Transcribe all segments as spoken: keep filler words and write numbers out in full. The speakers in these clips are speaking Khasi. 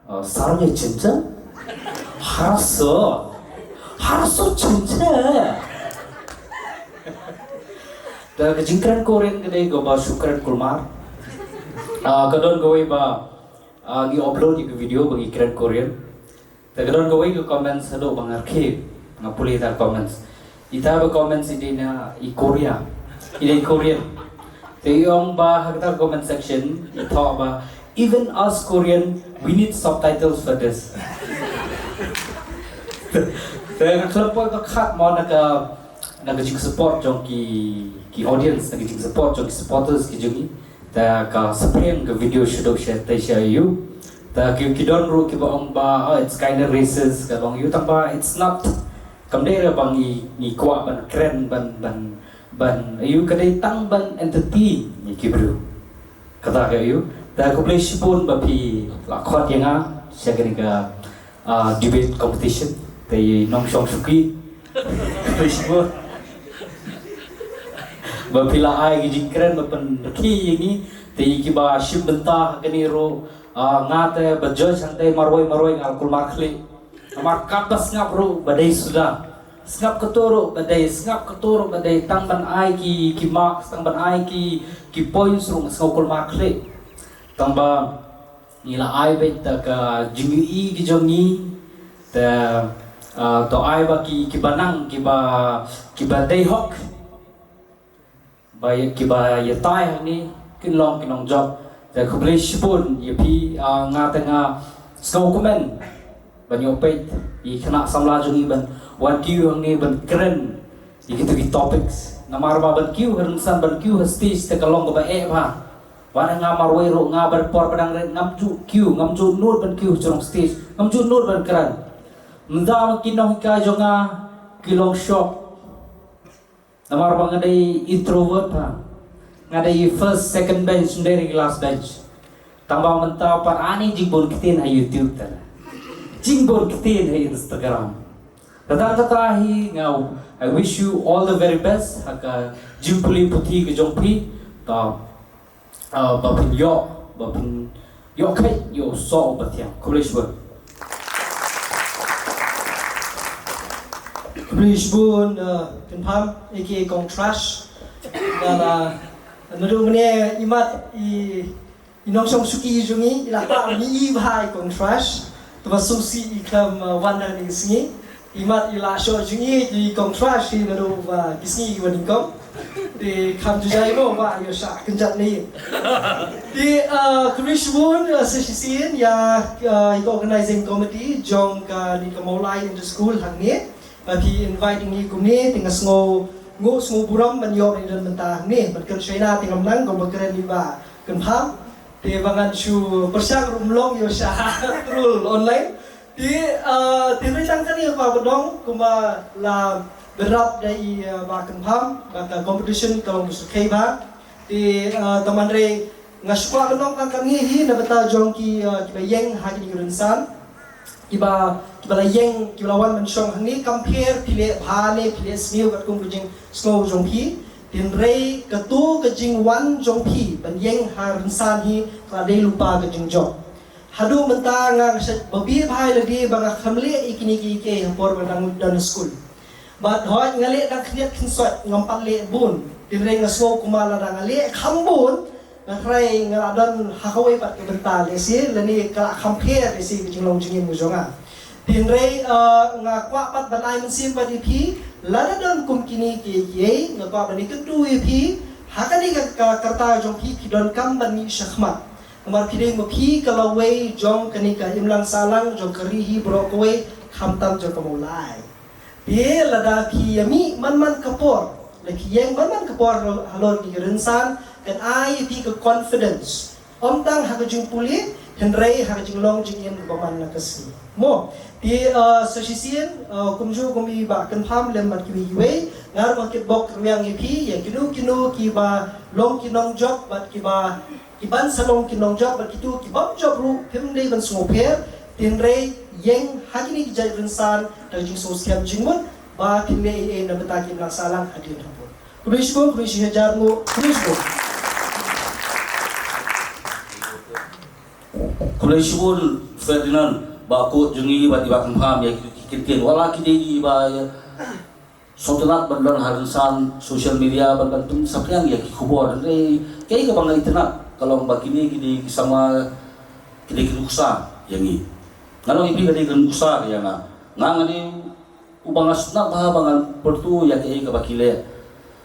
Sarnya chincha. Harso. Harso chincha. Da ka jingkren Korean ka dei kaba shu kren kulmar. Ah, ka don kawei ba, ah, ngi upload ïa ka video ba ngi kren Korean. Da ka don kawei ka comments haduh ba nga rkhie, nga pule ïa ka comments. Ita ba comments i dei na i Korea. I dei Korean. Te i ong ba ha kata comment section i thoh ba, "Even us Korean, we need subtitles for this." Te nga khlem poi ba khat mo na ka, na ka jingsupport jong ki, ki audience, na ka jingsupport jong ki supporters ki jong ngi. Te ka saphriang ka video shu dep share te sha ïa u. Te ki, ki don ruh kiba ong ba, "Oh, it's kinda racist," ka ong ïa u, tang ba it's not. Kam dei re ba ngi, ngi kwah ban kren ban, ban, ban ïa u, ka dei tang ban entertain ïa ki briew. Kata ka ïa u. Te khublei shibun ba phi la khot ïa nga sha kane ka, ah, debate competition. Te ïa i nongshong shuki. Khublei shibun ba phi la ai ki jingkren ba pynrkhie ïa ngi. Te ïa kiba shim bynta ha kane ruh, ah, nga te ba judge hangtei marwei marwei nga la kulmar khlieh. Namar katba sngap ruh ba dei suda. Sngap katto ruh ba dei, sngap katto ruh ba dei, tang ban ai ki, ki marks, tang ban ai ki, ki points ruh nga sngew kulmar khlieh. Tang ba ngi la ai beit da ka jingïohi ki jong ngi. Te, ah, to ai ba ki, kiba nang, kiba, kiba dei hok. Ba ïa, kiba ïatai hangne kin long ki nongjop. Te khublei shibun ïa phi, ah, nga te nga sngewkmen ban ïoh peit ïa ki khynnah samla jong ngi ban wan kiew hangne ban kren ïa kito ki topics. Namar ba ban kiew ha rynsan, ban kiew ha stage te ka long kaba eh bha. Wat nga marwei ruh, nga ba por ba dang rit ngam ju kiew, ngam ju nud ban kiew ha jrong stage, ngam ju nud ban kren. Mynta ma ki nonghikai jong nga ki long shock. Namar ba nga dei introvert bha. Nga dei first, second bench, ym dei re last bench. Tang ba mynta pat ani jingbun ktien ha YouTube te la. Jingbun ktien ha Instagram. Te tang kata hi nga, I wish you all the very best ha ka jingpule puthi ka jong phi. Te ah, ba phin ïoh, ba phin ïoh kheit ïa u soh uba thiang. Khublei shibun. Khublei shibun, ah, Kynpham, A K A Kong Trash. Ba la, naduh mynne imat i, i nongshong shuki jong ngi, i la kwah ban ïohi bha ïa i Kong Trash. Te ba sngewsih i khlem, ah, wan ha kane ka sngi. Imat i la shoh jingïeit ïa i Kong Trash hi naduh ba ki sngi kiba nyngkong. Te kham ju jai mo ba ïoh shah kynjat ne. Te, ah, khublei shibun, ah, sa shisien ïa, ah, ïa ka organizing committee jong kane ka Mawlai Inter School hangne. Ba phi invite ngi kumne te nga sngew, nga sngew burom ban ïoh ban ïadon bynta hangne. Ban kren Shona te ngam nang, kaba kren ïa i Bah Kynpham. Te ba ngan shu pyrshang ruh ym long, ïoh shah troll online. Te, ah, te hynrei tang kane ka ba dang kumba la bynrap da i, ah, Bah Kynpham, ba ka competition ka long ba syrkhei bha. Te, ah, tang hynrei nga shu kwah ban ong tang kane hi na bynta jong ki, ah, kiba ïeng ha kine ki rynsan. Kiba, kiba la ïeng, kiba la wan ban shong hangne, kam pher phi leh bha ne phi leh sniew katkum ka jingsngew jong phi. Te hynrei kato ka jingwan jong phi ban ïeng ha rynsan hi ka la dei lypa ka jingjop. Haduh mynta nga shait ba bha ïa lade ba nga khlem leh ïa kine kiei kiei ha por ba nga dang don ha skul. Bad hooid nga leh dang khyndiat khynsoit, ngam pat leh bun. Te hynrei nga sngew kumba lada nga leh kham bun, nga tharai nga la don ha kawei pat ka bynta lehse, lane ka la kham pher lehse ka jinglong jingim ka jong nga. Te hynrei, eh, nga kwah pat ban ai mynsiem pat ïa phi, lada don kum kine kiei kiei, nga kwah ban ïakynduh ïa phi ha kane ka, ka, ka rta jong phi, phi donkam ban mih shakhmat. Namar phi dei ma phi ka lawei jong kane ka imlang sahlang jong ka ri hi baroh kawei, khamtam jong ka Mawlai. Te lada phi ïa mih man man ka por, la phi ïeng man man ka por halor kine ki rynsan, kan ai ïa phi ka confidence. Ym tang ha ka jingpule, hynrei ha ka jinglong jingim kaba man la ka sngi. Mo, te, eh, sa shisien, eh, kumjuh kum i Bah Kynpham lem bad kiwei kiwei, nga ruh nga kitbok rwiang ïa phi, ïa kino kino kiba long ki nongjop bad kiba, kiban sa long ki nongjop bad kito ki bym jop ruh, phim dei ban sngewpher, te hynrei ïeng ha kine ki jait rynsan da ka jingsngewskhem jingmut, ba phin leh ei ei na bynta ki imlang sahlang hadien habud. Khublei shibun, khublei shihajar nguh, khublei shibun. Khublei shibun Ferdinand, ba kut jong ngi bad i Bah Kynpham ïa ki kyntien. Wat la ki dei kiba ïa sngewtynnat ban don ha rynsan social media ban ban pynsaphriang ïa ki khubor. Hynrei kaei kaba nga itynnat ka long ba kine ki dei ki samla, ki dei ki nuksa ïa ngi. Nga long ïa phi ka dei ka nuksa ïa nga. Nga nga dei uba nga sngewtynnat bha ba ngan pyrto ïa kaei kaba ki leh.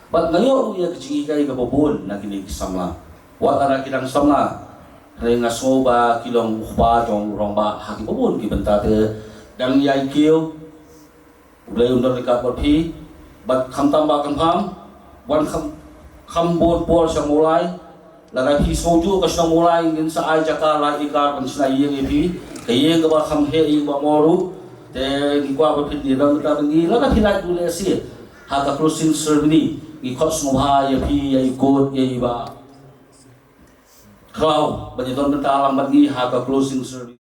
Bad nga ïoh ruh ïa ka jinghikai kaba bun na kine ki samla. Wat la ki dang samla, hynrei nga sngew ba ki long u kpa jong u rangbah ha kiba bun ki bynta. Te dang ïai kiew. U Blei un don ryngkat bad phi. Bad khamtam Bah Kynpham, wan kham, kham bun por sha Mawlai. Lada phi sngewthuh ka shnong Mawlai, ngin sa ai jaka lai ikar ban shna ïing ïa phi. Ka ïing kaba kham heh, ïing ba mor ruh. Te ngi kwah ba phin ïa don bynta bad ngi, lada phi lait ruh lehse ha ka closing ceremony, ngi khot sngewbha ïa phi, ïa i kut, ïa i Bah Khlaw ban ïa don bynta lang bad ngi ha ka closing ceremony.